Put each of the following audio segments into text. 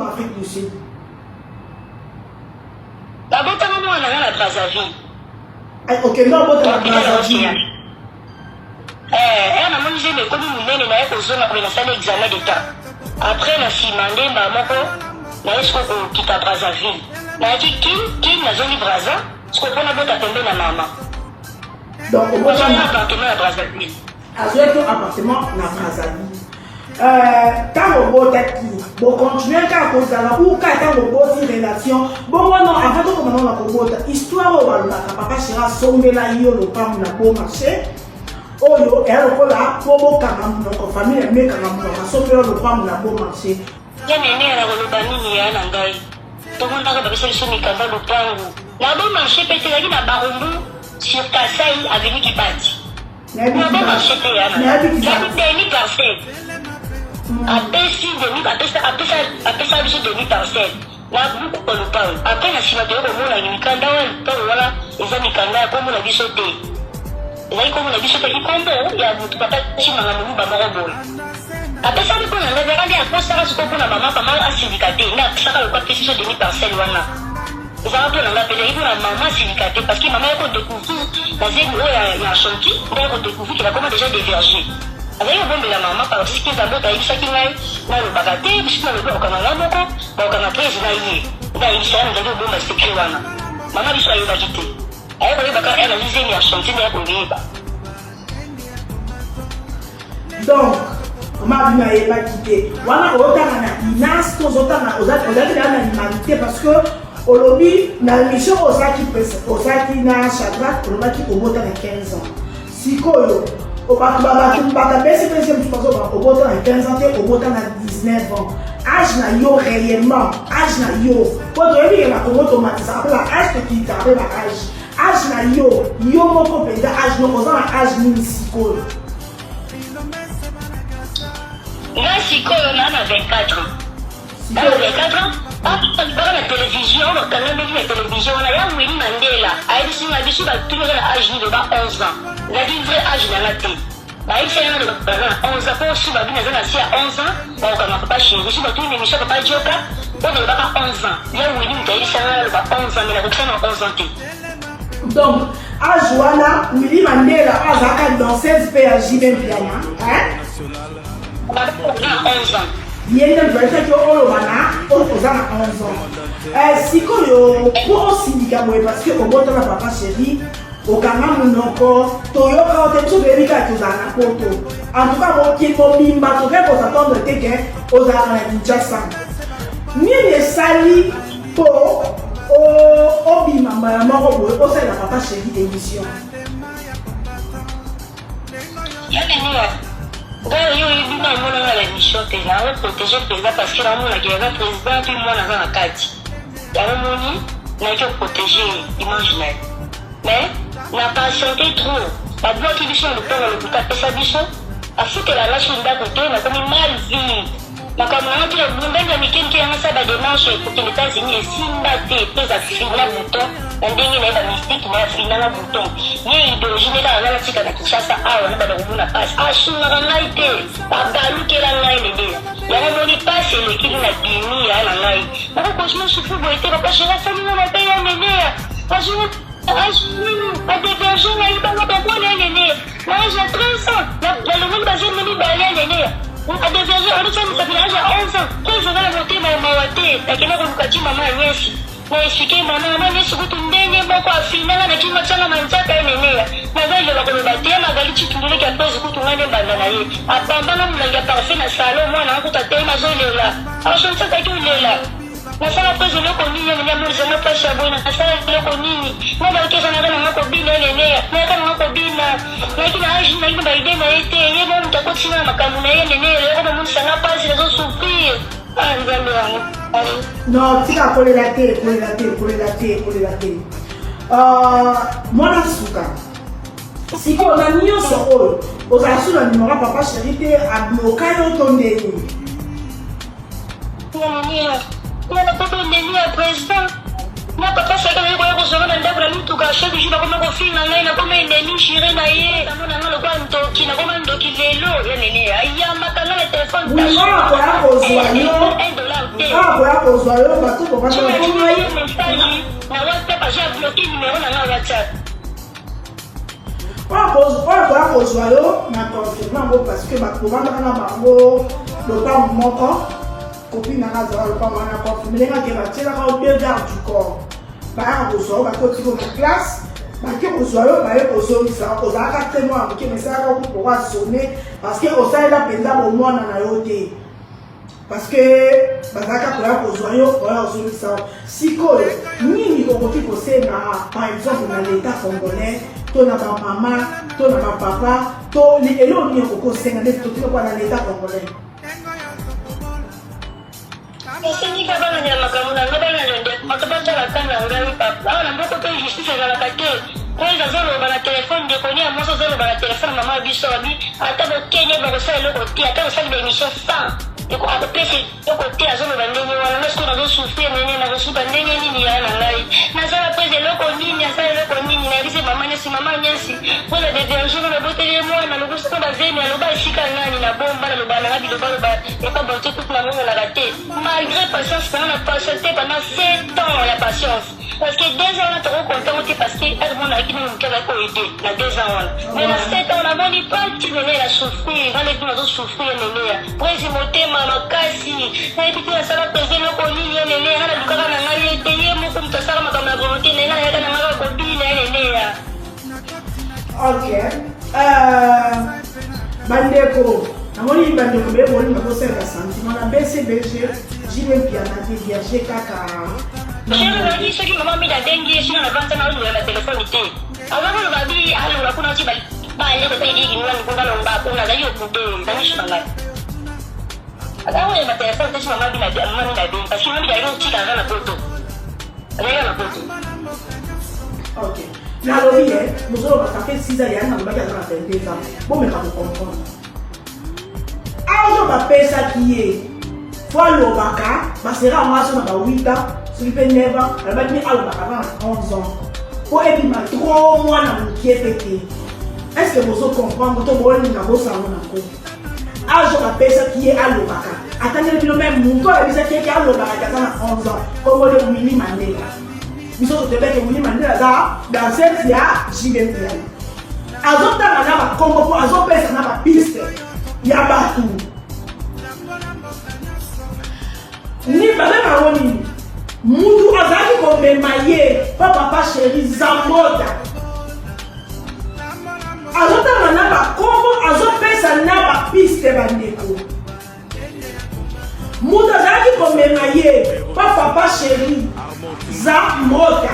na Afrique du Sud? Nabotaka mwana na nga na Brazzaville. Okende obota na Brazzaville? Eh, namoni zemi ekomi monene, naye kozonga boye, nasali examen d'état. Après, na nsima nde mbala moko naye siko kokita Brazzaville. Nayaki Kin, Kin nazongi Braza siko mpo nabota pembe na mama. Donc obota na appartement ya Brazzaville. Azwaki appartement na Brazzaville. Ntango obotaki, bocontinue kaka kozala uka? Ntango oboti, relation bongo? Non, avant tokoma nano na kobota, histoire oyo balobaka papa chéri asombela yo lopango na Beau Marché, oyo eya lokola mpo bokanga monoko, famille ya mekanga monoko, asombela lopango na Beau Marché. Ya nene, na koloba nini ya na ngai? Tomonaka bapesa biso mikanda, lopango na Beau Marché mpe tezalaki na Barumbu sur Kasai, avenue Kibati. Na Beau Marché te ya na demi parcelle apesi, demi apesa biso demi parcelle na buku ya lopango. Après, na nsima toye komona mikanda wana, lopango wana eza mikanda ya kombo na biso te, ezali kombo na biso te, ikombo ya motu papa Cimanga Moluba moko boye. Apesaki mpo na ngai zaka nde akosaka sikoyo mpo na mama, mama asindika te nde apesaka lokwa, apesi biso demi parcelle wana. Ezalaka mpo na ngai mpe ezalaki mpo na mama asindika te, parce que mama ya kodécouvrir na zemi oyo ya chantier nde ya kodécouvrir ke nakoma déjà dévierge. Azalaki kobombela mama parce que Zabota ayebisaki ngai nalobaka te. Biso nalobi bakokanga ngai moko, bakokanga prese na ye nde ayebisa ya nazalaki kobomba secret wana. Mama biso ayebaki te, aye koyebaka ere nazwi zemi ya chantier nde ya koyeba. Donc mama bino ayebaki te wana ozotanga na INAS to ozotanga, ozalaki na humanité? Parce que olobi na émission ozalaki, ozalaki na Shadrack, olobaki obota na 15 ans. Sikoyo bato bato abesi mpe mosusu bazoba obota na 15 ans te, obota na 19 ans. Âge na yo réellement, âge na yo, po toyebi ke na Congo tomatisaka mpe ba âge, tokitaka mpe ba âge. Âge na yo, yo moko mpenza, âge no, oza na âge nini sikoyo? Nga sikoyo naa na 24 ans, na 24 ans. Baka na télévision, bakangameli na télévision wana ya Wili Mandela, ayebisi nga biso batuni na âge nini, loba 11 ans. Ezalaki vrai âge nanga te. Bayebisi nga baza na 11 ans mpo su babi naza na si ya 11 ans, bakokanga papa chéri. Su batuni na émission papa Joka mpo nalobaka 11 ans. Ya Wili moto ayebisa nga naloba 11 ans, mais nakokisa na 11 ans te. Donc âge wana, Wili Mandela oyo azalaka danseuse mpe ya JB Mpiana? Na 11 ans. Ye nde moto ayebisaki oloba na oza na 11 ans. Sikoyo mpo osindika boye, parce que obotana papa chéri, okanga monoko, toyoka yo te. Biso toyebi kaka tozala na Poto. En tout cas, mokili mobimba tokoki kos'attendre te ke ozalaka na Kinshasa. Nini esali mpo obima mbala moko boye, osalela papa chéri émission? Ya nini, ngai oyo oyebi na omonanga na émission te, nango protégé mpenza, parce que naomonaki aza président mpe mwana aza na kati yango. Moni nayaki oprotéger image na ye, mais na patiente trop. Babwaki biso na lopango, lokuta apesa biso, afutela nga so ndako te. Nakomi mal vie, makambo nanga te, bundani ya mike mike yanga, sa badémarche kokende États-Unis esimba te mpe eza fina bouton na ndenge na ye, bamystike na ye afinanga bouton. Ye idéologie nde kaka nga natika na Kinshasa awa na banda komona pasi. Asungaka ngai te, babalukela ngai lede yango. Moni pasi elekili na bimi ya na ngai, nakokontinue sufu boye te. Papa chéri asalinga mabe ya neneya, badévierge ngai, banga bamwana ya nene na âge ya 13 ans, nalongoli bazemi mibale ya nene, adévierge, alotya mosapi na âge ya 11 ans. Mpo eza na motema ya mawa te. Nakende koluka ti mama Anyesi, na expliquer mama, mama Anyesi kutu ndenge moko afinanga na kingo, atianga manzaka ye neneya. Naza eloba koloba te. Ya Magali Citunduleki apese kutu ngai nde mbanda na ye, abambanga molangi ya parfum na salon. Mwana nga kutu atelema, azolela, asonisi, azalaki olela. Nasala mpe eloko nini? Nene amonisanga mpasi ya boye, nasala eloko nini? Nga bayoki eza naka nanga kobina, neneya nayaka nanga kobina, nayaki na âge, nayaki na baidées na ye te. Ye mo moto akotinga na makambo na ye. Nene eloko bamonisanga mpasi, nazosouffrir. Ah, Nzambe yango! Non, tika kolela te, kolela te, kolela te, kolela te, mwana suka. Sikoyo na nyonso oyo, ozala su na numéro ya papa chéri te? Abloka yo to ndeni? Nini, mwana po bondemi ya président. Na papa saki azali koya kozwa nga na ndako na mituka chaque jour bakoma kofinga ngai nakoma ennemi jure na ye amona nga lokola ndoki nakoma ndoki lelo ya nene ayambaka nga na telefone akoya kozwa yo akoya kozwa yo bato bokatye message na whatsapp aza bloqué numero na nga whatsapp oyo akoya kozwa yo na confirme yango parce que bakomandaka na bango lopango moko Copine nanga azala lopango wana confirme nga ke batielaka yo deux garde du corps bayaka kozwa yo bakoti ko na classe bake kozwa yo baye kozongisa ozalaka te mwana moke mais esalaka yo poko asone parce que osalela mpenza bomwana na yo te parce que bazalaka koya kozwa yo koya kozongisa yo sikoyo nini okoki kosenga par exemple na l'état congolais to na bamama to na bapapa to eloko nini okoki kosenga neti totika kwa na l'état congolais Nasengi kaka balandela makambo na ngai, balandela bato batala ka na ngai papa. Awa na mboka mpe justice ezalaka te. President azoloba na telefone, ndeko ne ya mwasi azoloba na telefone, mama ya biso abi ata bokende bakosala eloko te, ata bosali ba emission 100 akopesa eloko te, azoloba ndenge wana. Nga sikoyo nazo souffrir nene, nakosuka ndenge nini yaya na ngai? Nasala president eloko nini? Asala eloko nini? Nayebisi mama nyasi, mama nyasi Pona de verger nga naboteli ye mwana lokoso nga bazemi aloba esika nani na bomba naloba nanga bilobaloba epa bato kutu namonanaka te malgré patience nanga na patiente pendant 7 ans ya patience parce que 2 ans wana tokokonta yango te parce que ere mwana ayaki nano moke azalaki koede na 2 ans wana mais na 7 ans namoni pati nene na souffrir nga neti nazo souffrir neneya presi motema makasi nayebi te nasala presi eloko nini ye neneya nga nalukaka na ngai ye te ye moko moto asala makambo ya volonté na ye nga nayaka na ngai kaka kobina ye neneya ok euh, bandeko namoni bandeko beye bolinga bosala basentiment na bcbg jb mpiana te vierge kaka ezalaki soki mama mida abengi ye sino na vanta na oloba na telefone te azalaki oloba bi aloba kuna ti baleko mpe ediki nani kuna lomba kuna azalaki okude na miso na ngai azalaki koyeba telefone te si mama mida abengi parce que mama mida ayaki kotika aza na poto azalaki na poto ok nalobi ye mozoloba ça fait 6 ans yangi nalobaki aza na 22 ans bomeka kocomprendre azo bapesaki ye fo alobaka basera yango aso na ba 8 ans soki mpe 9 ans alobaki mi alobaka aza na 11 ans mpo ebima trop mwana mokie mpe te est ce que bozo comprendre to bolinga bosango na nko azo bapesaki ye alobaka atangeli bino meme moto ayebisaki eke alobaka te aza na 11 ans kombo de willi mandela biso totebeke willi mandela aza danseuse ya jb mpiana azotanga na bakombo mpo azopesa na bapiste ya bato ni babenga yango nini mutu azalaki komema ye mpo papa sheri zambota azotanga na bakombo azopesa na bapiste bandeko moto azalaki komema ye pa papa sheri zambota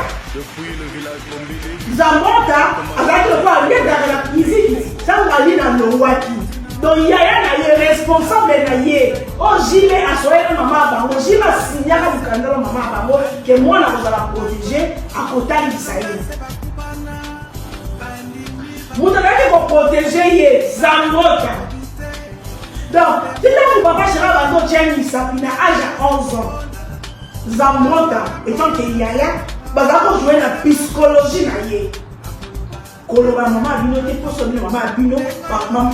zambota azalaki lokola nde ezalaka na cuisine ntango alina alongwaki donc yaya na ye responsable na ye oyo jibe asoye na mama ya bango jibe asinyaka mokanda na mama ya bango ke mwana akozala protege akotangisa ye moto azalaki koprotege ye zambota donc ti ntango papa shera bando otya misapi na age ya 11 ans zambrota etant ke yaya bazala kojoue na psychologie na ye koloba mama ya bino te mposo bino mama ya bino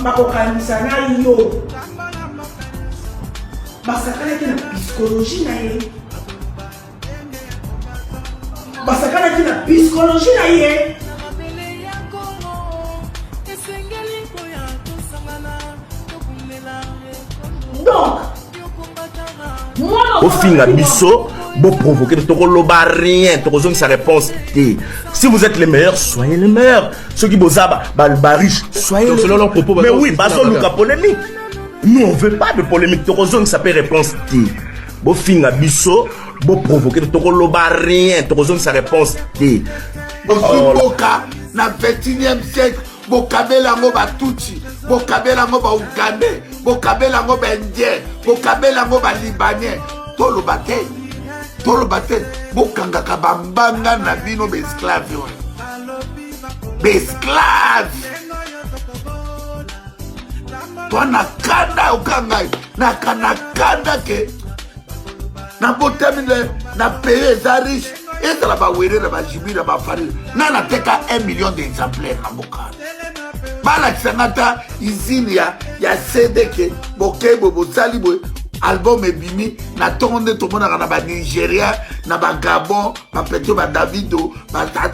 bakokanisa na yo basakanaki na psychologie na ye basakanaki na psychologie na ye donc bofinga biso boprovoke tokoloba rien tokozongisa réponse te si vous êtes les meilleurs soyez les meilleurs soki boza bariche soyez les mais oui bazoluka polémique nous on veut pas de polémique tokozongisa mpe réponse te bofinga biso boprovoke tokoloba rien tokozongisa réponse te bozwi mboka na 21e siècle bokabela yango batutsi bokabela yango baougandais bokabela yango baindien bokabela yango balibanais toloba te toloba te bokangaka bambanga na bino baesclave oyo baesclave to na kanda oka ngai naka na kanda ke nabotami na pays eza riche Ezala bawere na bajibi na bafarine, nani ateka 1 million d'exemplaire na mboka wana? Balakisa nga ata usine ya CD ke bokei boye, bosali boye, album ebimi na ntongo. Nde tomonaka na Banigeria, na Bagabon, bapetro, baDavido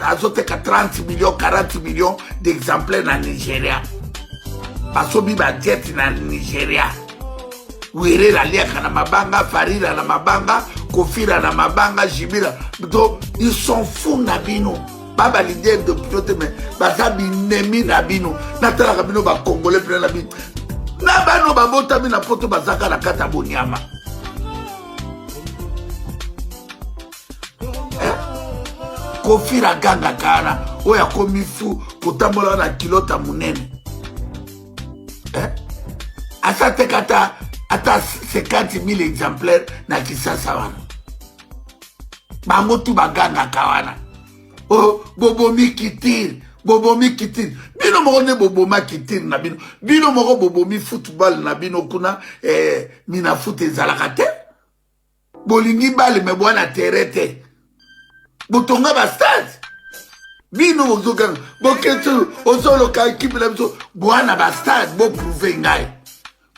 azoteka 30 millions, 40 millions d'exemplaires na Nigeria. Basobi bajet na Nigeria. Werera aliaka na mabanga, Farira na mabanga, Kofira na mabanga, Jibira. Donc ils sont fous na bino. Ba leader d'opinion te, mais baza binemi na bino. Natalaka bino Bacongolais mpena na bino na bano babotami na Poto, bazaka na kati ya bonyama. Kofira agangaka wana, oyo akomi fu kotambola na kilota monene, eh? Asa teka ata 50 000 exemplaire na Kisasa wana. Bango tu bagangaka wana: "Oh, bobomi kitire, bobomi kitire." Bino moko nde boboma kitire na bino. Bino moko bobomi football na bino kuna. Mina foot ezalaka te. Bolingi bale me bwana terrain te. Botonga bastade. Bino bozokanga boketi, ozoloka ekipe na biso bwana bastade. Boprouver ngai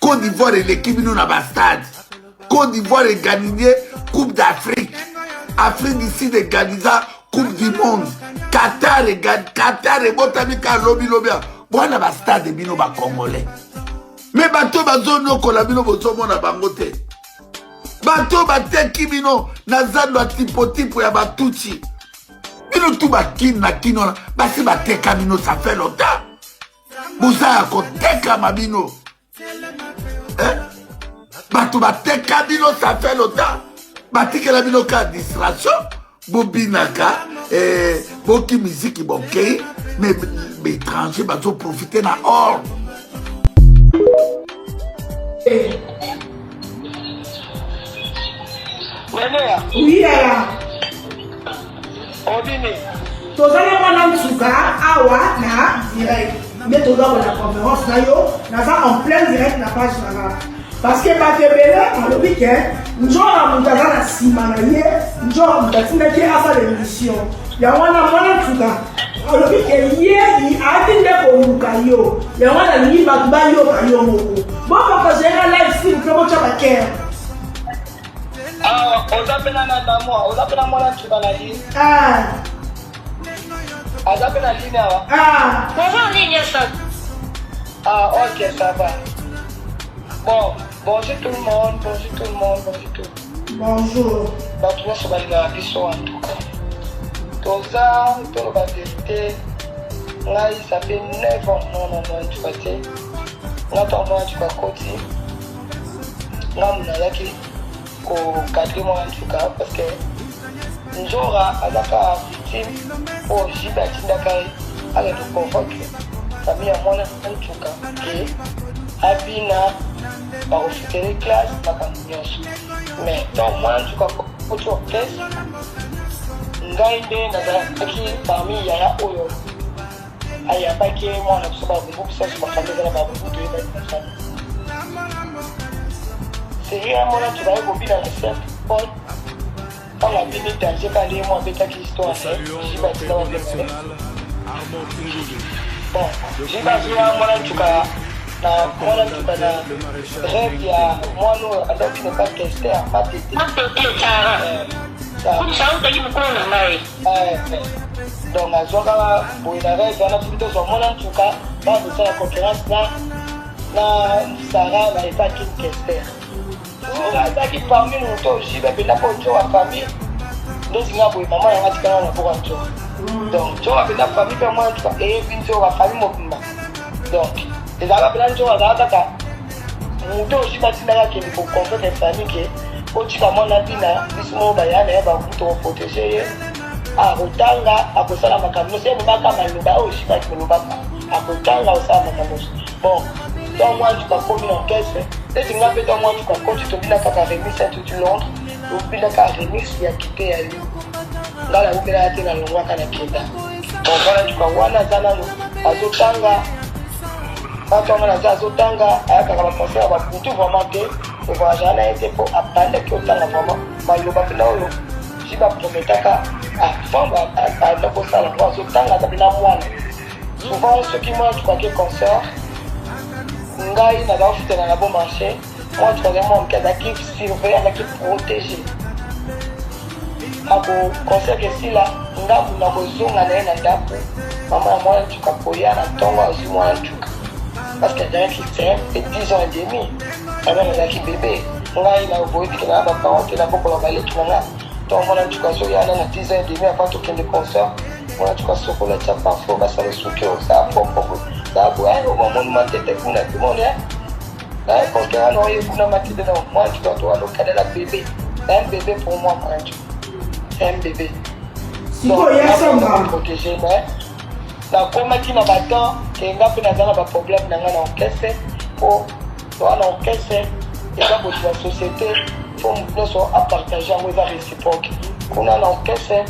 Côte d'Ivoire eleki bino na bastade. Côte d'Ivoire egagné Coupe d'Afrique, Afrique du Sud eganiza Coupe du monde, Qatar, Qatar ebotami ka lobilobi. Bwana bastade, bino Bacongolais. Me bato bazonyokola bino, bozomona bango te. Bato bateki bino na zando ya tipotipo ya Batutsi. Bino tu bakini na kini wana, basi bateka bino, ça fait longtemps. Boza ya kotekama bino, eh? Bato bateka bino, ça fait longtemps. Batikela bino ka distraction, bobinaka, boki miziki, bokei. Mais baétranger bazoprofite na or. Nenea. Oui, yaya. Odini. Toza na mwana nsuka awa na direct nde toza kona conférence na yo. Naza en plein direct na page na nga, parce que bato ebele balobi ke Nzora moto aza na nsima na ye, Nzora moto atindaki ye asala émission. Yango wana mwana nsuka alobi ke ye ayaki nde koluka yo. Yango wana alingi bato bayoka yo moko. Bopartager nga live, s'il vous plaît, botya bacœur. Ah, oza mpena na mwa, oza mpena mwana nsuka na ye. Ah. Aza mpe na ligne awa. Ah. Bonjour, ligne ça. Ah, ok, ça va. Bon, bonjour tout le monde, bonjour tout le monde, bonjour tout. Bonjour. Bato nyonso balingaka biso, en tout cas. Toza toloba vérité. Ngai, ça fait 9 ans non non non ntuka te. Nga ntango mwana ntuka koti, ngambu nazalaki kocadrer mwana ntuka, parce que Nzora aza kaka victime oyo Jibe atindaka ye akende convaincre famille ya mwana ntuka ke abina, bakofutele classe, makambo nyonso. Mais ntango mwana ntuka koti orchestre, ngai nde nazalaki parmi yaya oyo ayambaki ye. Mwana biso Barumbu, biso nyonso bafamille eza na Barumbu, toyebaki na famille série ya mwana ntuka aye kobina na Saint Paul. Ntango abimi danger, kaka ndenge mwa abetaki histoire na ye, Jibe atinda babengane. Bon, Jibe azwa mwana ntuka na mwana ntuka na rêve ya mwana oyo azalaki nepa Kester Matete. Matete Sara. Kumisa utaki mokolo na ngai. Donc azwaka boye na rêve wana, soki tozwa mwana ntuka, bakosala conférence na Sara na epa King Kester. Azalaki parmi moto oyo Jibe mpenza, mpo Nzoka famille ndeti nga boye, mama nanga tikala na mboka Nzoka. Donc Nzoka mpenza famille mpe mwana ntuka eyebi Nzoka famille mobimba. Donc ezalaka mpenza Nzoka azalaka kaka moto oyo Jibe atindaka akende koconvaincre famille ke otika mwana bina, biso moko baya na ye bakutu koprotéger ye, akotanga, akosala makambo nyonso. Ye mobaka maloba oyo Jibe akolobaka, akotanga, akosala makambo nyonso. Bon, ntango mwana ntuka akomi na orchestre, neti nga mpe, ntango mwana ntuka akoti, tobina kaka remix ya tutu Londres, tobina kaka remix ya kite ya yo. Nga naumelaka te, nalongwaka na kenda. Bon, mwana ntuka wana aza nano azotanga. Bato wana naza azotanga, ayakaka baconcert ya babutu vraiment te, evoyageaka na ye te, mpo abandaki otanga vraiment maloba mpena oyo. JB aprometaka avant banda kosala yango, azotanga aza mpena mwana. Souvent soki mwana tukaki concert, ngai naza kofutela na bon marché. Mwana tukaki mwa moke, azalaki surveille, azalaki protégé. Ako concert esila, ngambu na kozonga na ye na ndako, mama ya mwana ntuka koya na ntongo, azwi mwana ntuka parce que azalaki te 10 ans et demi, quand même azalaki bébé. Ngai na boyebi ke na baparent te, nabokola baleki na nga. Ntongo mwana ntuka azoya na 10 ans et demi, avant tokende concert, mwana ntuka sokola, tia parfum, basala suki, osala propre, boye omoni matete kuna, timoni concert wana oye kuna matete. Na mwana ntuka toalokadela bébé, c'est un bébé pour moi. Mwana ntuka c'est un bébé. Sikoyo ya Sandra. Protégé, mais nakomaki na batemps ke nga mpe naza na baproblème na ngai na orchestre, mpo toa na orchestre, eza bolingo ya société, fo motu nyonso apartage yango, eza réciproque. Kuna na orchestre,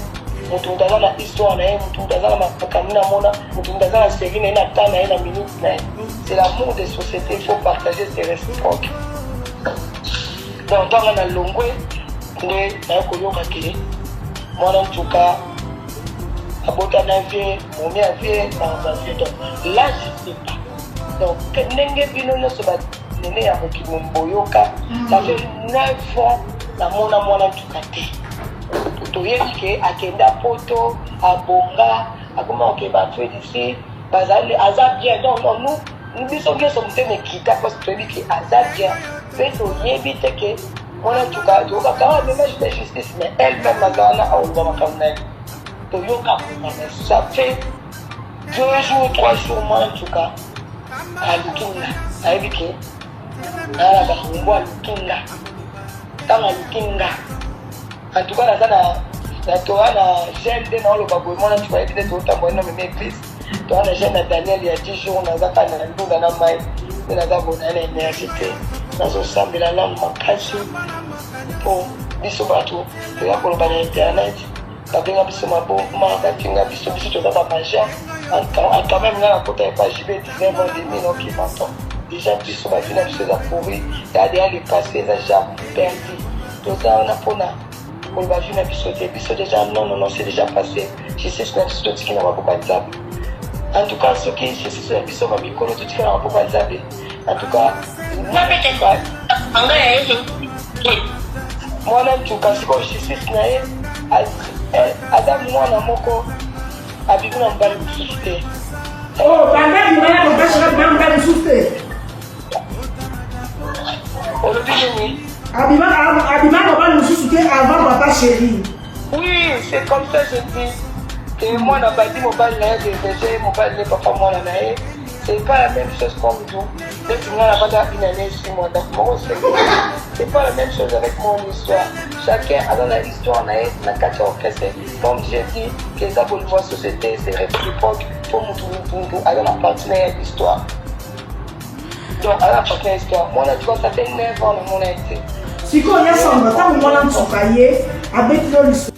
motu moto aza na histoire na ye, motu moto aza na makambo na mona, motu moto aza na série na ye, na temps na ye, na minute na ye. C'est l'amour de société, il faut partager, c'est réciproque. Donc ntango na longwe nde naye koyoka ke mwana ntuka abotana vie momi avie na vie. Donc là, je sais pas, donc ndenge bino nyonso banene ya mokili boyoka, ça fait 9 ans namona mwana ntuka te. Toyebi ke akenda Poto, abonga, akoma kokeba Afrique d'ici, bazali, aza bien. Donc non, nous, biso nyonso motema ekita parce toyebi ke aza bien. Mpe toyebi te ke mwana ntuka, toyokaka amema de justice, mais elle-même aza wana, aoloba makambo na ye. Toyoka kuna, mais ça fait 2 jours, 3 jours, mwana ntuka aluki nga, ayebi ke naa na bakombo. Aluki nga, ntango aluki nga, en tout cas naza na toa na jeûne nde naoloba boye. Mwana ntuka ayebi nde totambola na memi église, toa na jeûne na Daniel ya 10 jours. Naza kaka na ndunda na mai nde naza boye, na énergie te, nazosambela nanu makasi, mpo biso bato toya koloba na internet, babenga biso maboma, bafinga biso. Biso toza bamajeur quand même. Nga nakota epa JB 19 ans demi, noki 20 ans déjà. Biso bavie na biso eza pourri, ya déjà le passé eza déjà perdu. Toza wana mpona koloba vie na biso te. Biso déjà, non, non, non, c'est déjà passé. Justice na biso totiki na maboko ya Nzambe. En tout cas, soki justice na biso bamikolo totiki na maboko ya Nzambe, en tout cas mwana ntuka sikoyo justice na ye, aza mwana moko abimi na mobali mosusu te. Oh, banda bima na papa, bima mobali mosusu te. Olobi nini? Abima mobali mosusu te avant papa chéri. Oui, c'est comme ça je dis que mwana bandi mobali na ye, déveje mobali ne papa mwana na ye, c'est pas la même chose comme vous. Neti nga navanda une année 6 mois ndako moko, c'est pas la même chose avec mon histoire. Chacun aza na histoire na ye na kati ya orchestre. Comme j'ai dit ke eza bolingo ya société, c'est réciproque, po mutu mutu aza na partie na ye ya l'histoire. Donc aza na partie na histoire. Mwana, tu vois, ça fait 9 ans namona ye te. Sikoyo ya Sandra, ntango mwana nsuka ye abeti yo lisolo.